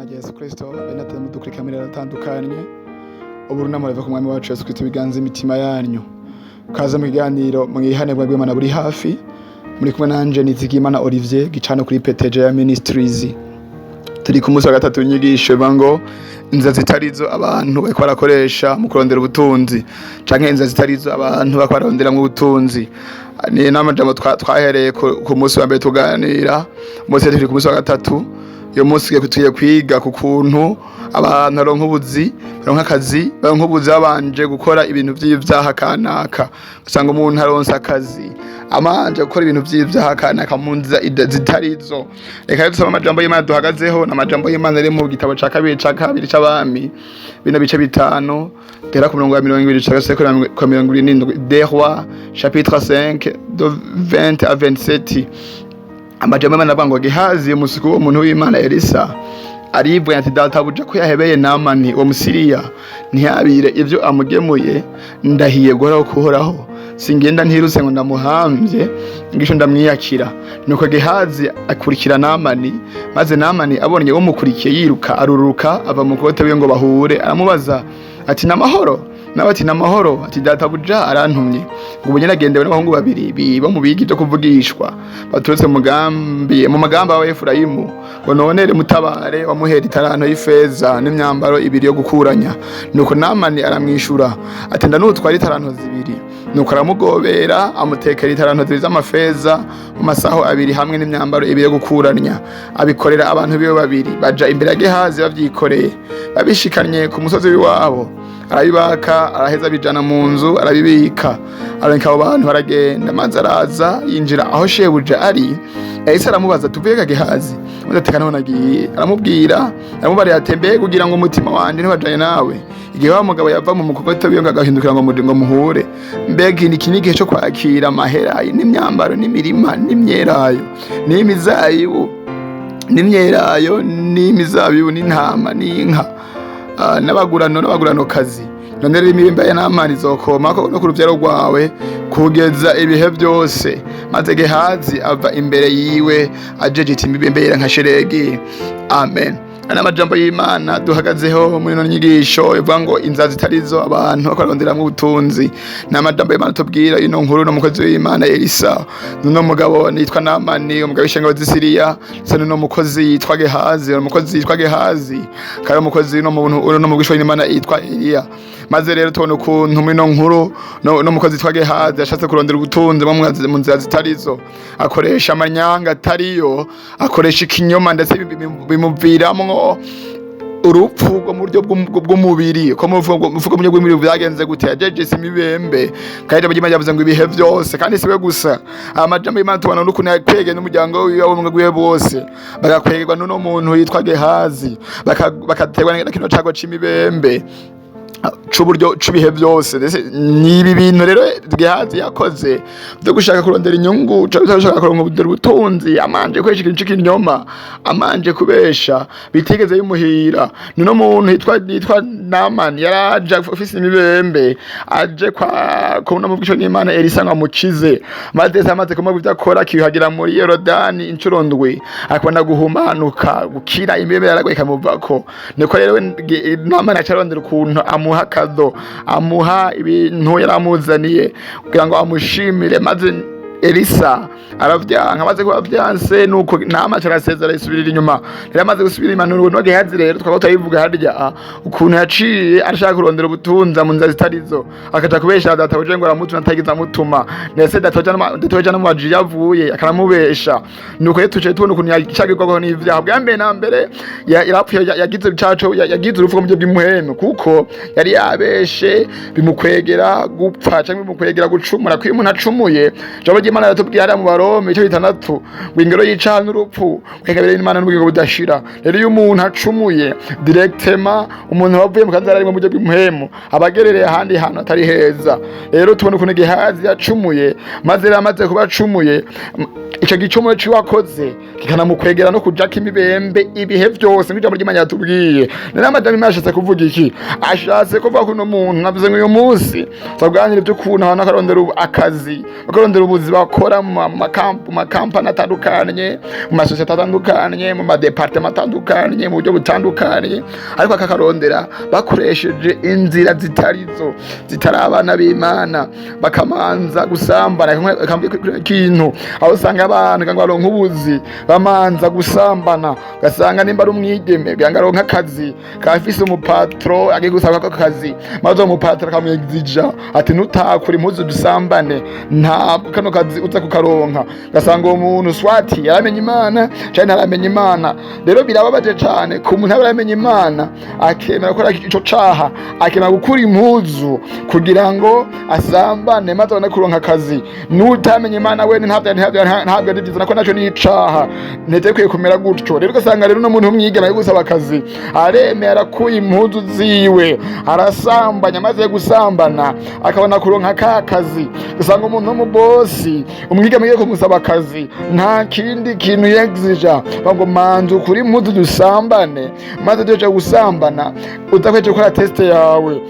Izina rya Yesu Kristo. Bene Data mudukurikira muri atandukanye, ubu runama ku Mwami wacu Yesu Kristo biganze imitima yanyu. Kaze mu kiganiro Mwihane bw'Imana buri hafi. Muri kumwe nanje Nizigimana Olivier Gicano kuri PTJ ya Ministries. Turi ku munsi wa gatatu w'inyigisho ivuga ngo inzira zitarizo abantu bariko barakoresha mu kurondera ubutunzi, canke inzira zitarizo abantu bariko baronderamwo ubutunzi. Ni n'amajambo twahereye ku munsi wa mbere tuganira. Umunsi turi ku munsi wa gatatu. Uyu munsi tugiye kwiga ku kuntu abantu baronka ubuzi, baronka akazi, baronka ubuzi babanje gukora ibintu vy'ivyaha kanaka. Usanga umuntu aronse akazi amanje gukora ibintu vy'ivyaha kanaka mu nzira zitarizo. Reka rero dusome amajambo y'Imana duhagazeho. Ni amajambo y'Imana ari mu gitabo ca kabiri c'Abami, bino bice 5, duhera ku murongo wa 20 gushika kuri 27. Deux Rois chapitre 5, de 20 à 27. Amajambo y'Imana avuga ngo: Gehazi, umusuku w'umuntu w'Imana Elisa, aribwa ati: "Databuja ko yahebeye Namani uwo Musiriya, ntiyabire ivyo amugemuye, ndahiye guhoraho kuhoraho, singenda ntirutse ngo ndamuhamvye ngisho ndamwiyakira." Nuko Gehazi akurikira Namani. Maze Namani abonye umukurikiye yiruka, aruruka ava mu kote wiwe ngo bahure. Aramubaza ati: "Namahoro?" Nawe ati: "Namahoro." Ati: "Databuja arantumye ngo ubu nyene agendewe n'abahungu babiri bo mu bigi byo kuvugishwa baturutse mu mugambi mu magamba wa Efurayimu, ngo nonere mutabare wamuhera itaranto y'ifeza n'imyambaro ibiri yo gukuranya." Nuko Namani aramwishura ati: "Ndanutwara itaranto 2." Nuko aramugobera, amutekera itaranto 2 z'amafeza mu masaho abiri hamwe n'imyambaro ibiri yo gukuranya. Abikorera abantu biwe babiri, baja imbere ya Gehazi bavyikoreye. Babishikanye ku musozi w'iwabo, arabibaka, araheza abijana mu nzu, arabibika. Arareka abo bantu baragenda. Maze araza yinjira aho shebuja ari. Yahise aramubaza: "Tuvuye ka Gehazi?" Maze ati: "Kanaho nagiye." Aramubwira, aramubarira ati: "Mbega kugira ngo umutima wanje ntiwajanye nawe igihe wa mugabo yava mu mukogote wiwe ngo agahindukira ngo muhure? Mbega iki ni igihe cyo kwakira amahera n'imyambaro n'imirima n'imyelayo n'imizabibu n'imyelayo n'imizabibu n'intama n'inka, n'abagurano n'abaguranokazi? None rero imibimba ya Namani izokomako no ku ruvyaro rwawe kugeza ibihe byose." Maze Gehazi ava imbere yiwe ajejeta imibembe yera nka sheregi. Amen. Aya ni amajambo y'Imana duhagazeho muri ino nyigisho ivuga ngo inzira zitarizo abantu bakaronderamwo ubutunzi. Ni amajambo y'Imana tubwira ino nkuru no mukozi w'Imana Elisa, n'uno mugabo yitwa Namani, umugabo w'ishengero z'i Siriya, ndetse n'uno mukozi yitwa Gehazi. Umukozi yitwa Gehazi akaba ari umukozi w'uno muntu, uno mugishwa w'Imana yitwa Eliya. Maze rero tubona ukuntu muri ino nkuru no mukozi yitwa Gehazi yashatse kurondera ubutunzi mu nzira zitarizo, akoresha amanyanga atariyo, akoresha ikinyoma, ndetse bimuviramwo urupfu rwo mu buryo bw'umubiri. Ko mu buryo bw'umubiri byagenze gute? Yajejese imibembe. Kandi ijambo ry'Imana ryavuze ngo ibihe byose. Kandi siwe gusa. Amajambo y'Imana tubona n'ukuntu yakwegeye n'umuryango wiwe, abo wiwe bose bagakwegerwa n'uno muntu yitwa Gehazi, bakaterwa na kino cago c'imibembe c'uburyo c'ibihe byose. Ndetse ni ibi bintu rero Gehazi yakoze byo gushaka kurondera inyungu cyangwa gushaka kurondera ubutunzi amanje gukoresha ikintu c'ikinyoma, amanje kubesha, bitigeze bimuhira. Nuno muntu yitwa Namani yaraje afise imibembe, aje kwa kubona mu bwisho n'Imana Elisa ngo amukize. Maze se amaze kumubwira ivyo akora, akiyuhagira muri Yorodani incuro 7, akabona guhumanuka, gukira, imibembe yaragwa ikamuvako. Niko rero Namani aca arondera ukuntu amuha cadeau, amuha ibintu yaramuzaniye kugira ngo amushimire. Maze Elisa aravyanka. Amaze kuba vyanse, nuko Nama arasezera, yisubirira inyuma. Rero amaze gusubira inyuma, nuko Gehazi rero twaba turabivuga harya, ukuntu yaciye ashaka kurondera ubutunzi mu nzira zitarizo, akaja kubesha databuja ngo aramutuma atagize amutuma, ndetse databuja n'umubaji yavuye akaramubesha. Nuko rero tuciye tubona ukuntu yacagirwaho n'ivyaha. Bwa mbere na mbere yarapfuye, yagize icaco, yagize urupfu mu buryo bw'imuhemu, kuko yari yabeshe, bimukwegera gupfa canke bimukwegera gucumura. Ko iyo umuntu acumuye, ijambo ry'Imana riratubwira hariya mu Barome ico 6 ngo ingero y'icaha n'urupfu, ingabire y'Imana n'ubugingo budashira. Rero iyo umuntu acumuye, directement umuntu aba avuye mu kanzara ari mu buryo bw'imuhemu, aba agerereye ahandi hantu atari heza. Rero tubona ukuntu Gehazi yacumuye. Maze rero amaze kuba acumuye, Ico gicumuro ciwe akoze kikanamukwegera no kujako imibembe ibihe vyose, nk'ijambo ry'Imana yatubwiye. Rero amajambo Imana ashatse kuvuga iki? Ashatse kuvuga ko uno muntu navuze ngo uyu munsi twaganira ivy'ukuntu abantu bakarondera akazi, bakarondera ubuzi, bakora mu makampani atandukanye, mu masosiyete atandukanye, mu madepartema atandukanye, mu buryo butandukanye, ariko bakakarondera bakoresheje inzira zitarizo, zitari abana b'Imana, bakamanza gusambana. Ikintu aho usanga abantu kugira ngo baronke ubuzi bamanza gusambana, ugasanga nimba ari umwigeme kugira ngo aronke akazi kafise umupatro agiye gusaba ako kazi, maze uwo mupatro akamwegzija ati: "Nutakura impuzu dusambane, ntabwo kano kazi uza kukaronka." Ugasanga uwo muntu swati yaramenye Imana canke ntaramenya Imana. Rero birababaje cane ku muntu aba yaramenye Imana, akemera gukora ico caha, akemera gukura impuzu kugira ngo asambane maze abone kuronka akazi. N'utamenye Imana wene ntabwo ari byiza, nako naco ni icaha, ntitekwiye kumera gutyo. Rero ugasanga rero uno muntu w'umwigeme ari gusaba akazi, aremera, arakuye impuzu ziwe, arasambanya, amaze gusambana akabona kuronka ka kazi. Ugasanga umuntu w'umubosi, umwigeme agiye kumusaba akazi, nta kindi kintu yegzija ngo: "Manza ukure impuzu dusambane, maze duhejeje gusambana udakweje gukora test yawe,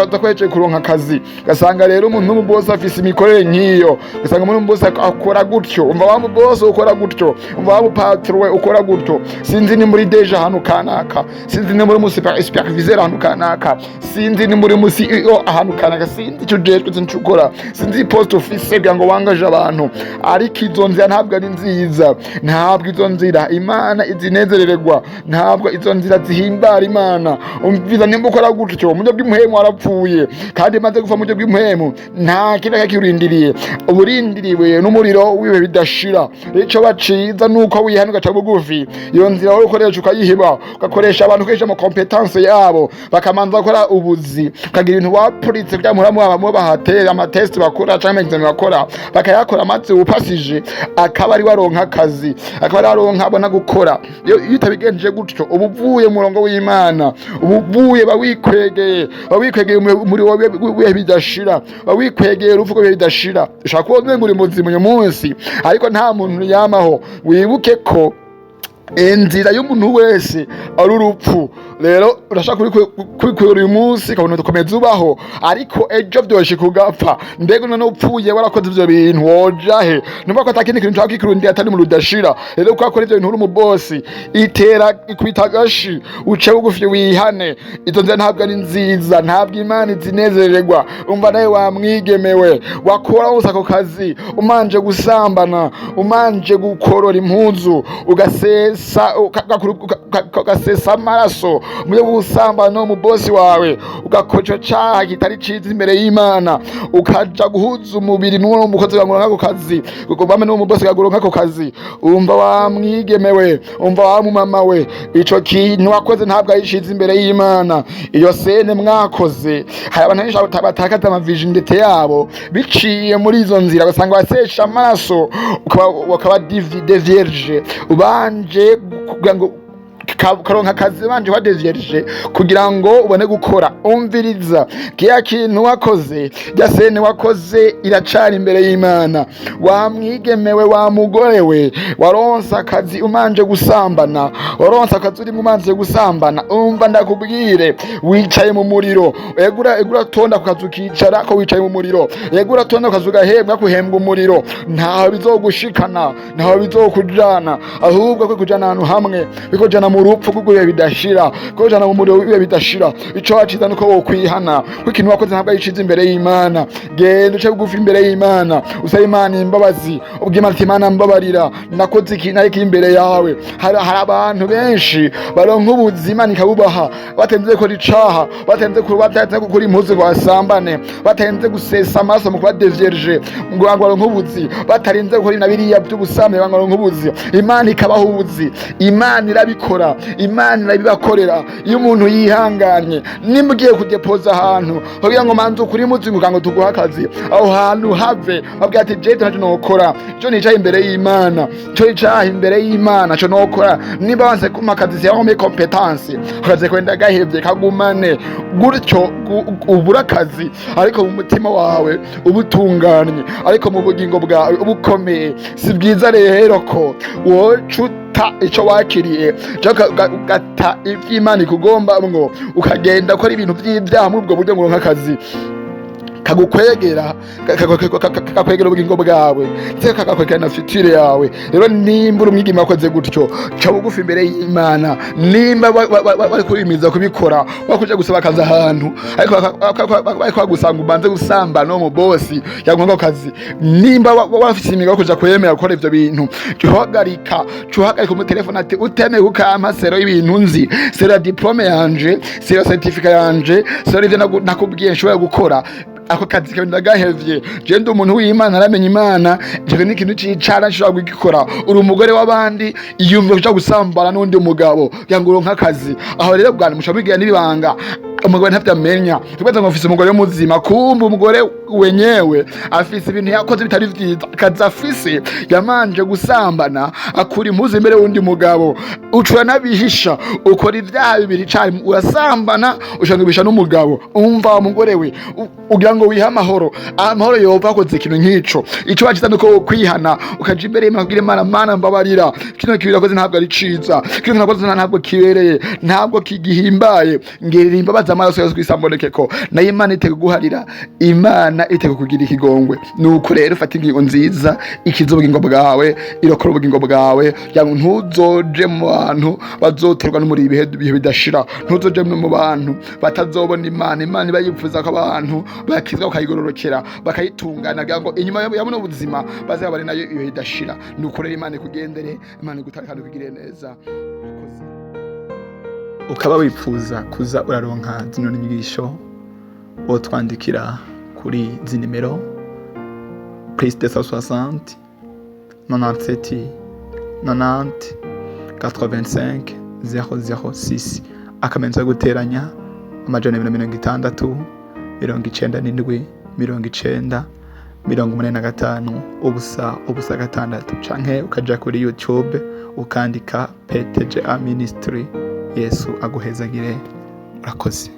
udakweje kuronka akazi." Ugasanga rero umuntu w'umubosi afise imikorere nk'iyo. Ugasanga umuntu w'umubosi akora gutyo. Umva wa mubosi ukora gutyo, umva wa mupatro ukora gutyo, sinzi ni muri DG ahantu kanaka, sinzi ni muri superviseur ahantu kanaka, sinzi ni muri mu CEO ahantu kanaka, sinzi icyo ujejwe, sinzi icyo ukora, sinzi poste ufise kugira ngo wangaje abantu, ariko izo nzira ntabwo ari nziza. Ntabwo izo nzira Imana izinezerererwa, ntabwo izo nzira zihimbara Imana. Umviza, nimba ukora gutyo mu buryo bw'impwemu, warapfuye, kandi maze gupfa mu buryo bw'impwemu nta kindi kakirindiriye, uburindiriwe n'umuriro w'ibihe bidashira. Ico baciza nuko wihana, ugaca bugufi, iyo nzira wowe ukoresha ukayihiba, ugakoresha abantu, ukoresha ama compétences yabo, bakamanza gukora ubuzi, ukagira ibintu wapuritse kugira ngo muba mubahatera ama tests bakora canke examen bakora, bakayakora, maze upasije akaba ari waronka akazi, akaba ari waronka abona gukora. Iyo utabigenje gutyo, uba uvuye mu murongo w'Imana, uba uvuye, ba wikwegeye umuriro w'ibihe bidashira, ba wikwegeye urupfu rw'ibihe bidashira. Ushobora kuba umenga uri muzima uyu munsi, ariko nta muntu yamaho. Wibuke ko inzira y'umuntu wese ari urupfu. Rero urashaka kubikwera uyu munsi, ukabona ukomeza ubaho, ariko ejo vyoshika ugapfa. Mbega none upfuye warakoze ivyo bintu, woja he? Numva ko atakindi kintu caba kikurundiye atari mu rudashira. Rero uko wakora ivyo bintu uri umubosi, itera ikubita agashi, uce bugufi, wihane. Izo nzira ntabwo ari nziza, ntabwo Imana izinezererwa. Umva nawe wamwigemewe wakora wose ako kazi umanje gusambana, umanje gukorora impuzu, ugasesa amaraso mu buryo bw'ubusambano mu bosi wawe, ugakora ico caha kitari ciza imbere y'Imana, ukaja guhuza umubiri n'uwo mukozi wawe ako kazi, bame n'uwo mubosi kaguronka ako kazi. Umva wamwigemewe, umva wa mumama we, ico kintu wakoze ntabwo ari ciza imbere y'Imana. Iyo scène mwakoze, hari abantu benshi batakaza ama virginité yabo biciye muri izo nzira, ugasanga basesha amaraso, ukaba dévierge ubanje kugira ngo karonka akazi, banje wa dévierge kugira ngo ubone gukora. Umviriza, kiya kintu wakoze, ya scène wakoze iracari imbere y'Imana. Wamwigemewe, wa mugore we, waronse akazi umanje gusambana, waronse akazi urimo umanje gusambana, umva ndakubwire, wicaye mu muriro. Egura egura, tonda ku kazi ukicara ko wicaye mu muriro. Egura tonda ku kazi ugahembwa, kuhembwa umuriro, ntaho bizogushikana, ntaho bizokujana, ahubwo kwe kujana ahantu hamwe, bikujana mu rupfu rw'ibihe bidashira, kujana mu muriro w'ibihe bidashira. Ico waciza nuko wokwihana, kuko ikintu wakoze ntabwo ari ciza imbere y'Imana. Genda uce bugufi imbere y'Imana, usabe Imana imbabazi, ubwire Imana ati: "Imana, mbabarira, nakoze ikintu ariko imbere yawe." Hari abantu benshi baronka ubuzima ikabubaha batenze gukora icaha, batenze gukora impuzu ngo basambane, batenze gusesa amaraso mu kuba dévierge ngo baronke ubuzi, batarinze gukora na biriya by'ubusambanyi ngo baronke ubuzi. Imana ikabaha ubuzi, Imana irabikora. Imana irabibakorera iyo umuntu yihanganye. Nimba ugiye kudepoza ahantu kugira ngo manze ukuri muzinguka ngo tuguhe akazi, aho hantu have babwira ati: "Je ntacyo nokora, cyo nicaye imbere y'Imana, cyo nicaye imbere y'Imana, cyo nokora. Niba wanse kumpa akazi, siyaho muri compétence, akazi kwenda gahevye, kagumane gutyo." Ubura akazi, ariko mu mutima wawe uba utunganye, ariko mu bugingo bwawe uba ukomeye. Si byiza rero ko woca uta ico wakiriye, canke ugata ivy'Imana ikugombamwo, ukagenda ukora ibintu vy'ivyaha muri ubwo buryo ngo uronke akazi kagukwegera, kakwegera ubugingo bwawe, ndetse kakakwegera na futur yawe. Rero nimba uri umwigeme wakoze gutyo, ca bugufi imbere y'Imana. Nimba bari kurimiza kubikora, wakuja gusaba akazi ahantu, ariko bariko bagusanga ubanze gusambana no mu bosi yaguha ako kazi, nimba wafise imiga yo kuja kwemera gukora ivyo bintu, cuhagarika umutelefone ati: "Utemeye kukampa sero y'ibintu nzi, sero ya diplôme yanje, sero ya certificat yanje, sero y'ivyo nakubwiye nshobora gukora, ako kazi kawe ndagahevye. Je ndi umuntu w'Imana, aramenya Imana, jewe n'ikintu c'icara nshobora kugikora." Uri umugore w'abandi, iyumve kuja gusambana n'undi mugabo kugira ngo uronke akazi. Aho rero bwana mushobora mwigira n'ibibanga, umugore ntavyo amenya. Tubaza ngo mfise umugore muzima, kumbe umugore wenyewe afise ibintu yakoze bitari vyiza. Akazi afise, yamanje gusambana, akura impuzu imbere y'undi mugabo. Ucura n'abihisha, ukora ivyaha bibiri icarimwe: urasambana, ushaka n'umugabo. Umva wa mugore we, ugira ngo wihe amahoro, amahoro yova akoze ikintu nk'ico. Ico bakiza nuko kwihana, ukaja imbere y'Imana, kubwira Imana: "Mana, mbabarira, kino kintu nakoze ntabwo ari ciza, kino kintu nakoze ntabwo kibereye, ntabwo kigihimbaye, ngirira imbabazi, amaraso yose kw'isambonekeko." Nayo Imana itega guharira, Imana itega kugira ikigongwe. Nuko rero ufata ingingo nziza ikiza ubugingo bwawe, irokora ubugingo bwawe, kugira ngo ntuzoje mu bantu bazoterwa no muri ibihe bihe bidashira, ntuzoje mu bantu batazobona Imana. Imana iba yifuza ko abantu bakizwa, bakayigororokera, bakayitungana, kugira ngo inyuma ya buno buzima bazabane nayo ibihe bidashira. Nuko rero Imana ikugendere, Imana igutare kandi ikugirire neza. Urakoze. Ukaba wifuza kuza uraronka zino nyigisho, wotwandikira kuri izi nimero: +260 97 90 85 006, akamenyetso ko guteranya 260 97 90 85 0 0 6, canke ukaja kuri YouTube ukandika PTGA Ministry. Yesu aguhezagire. Urakoze.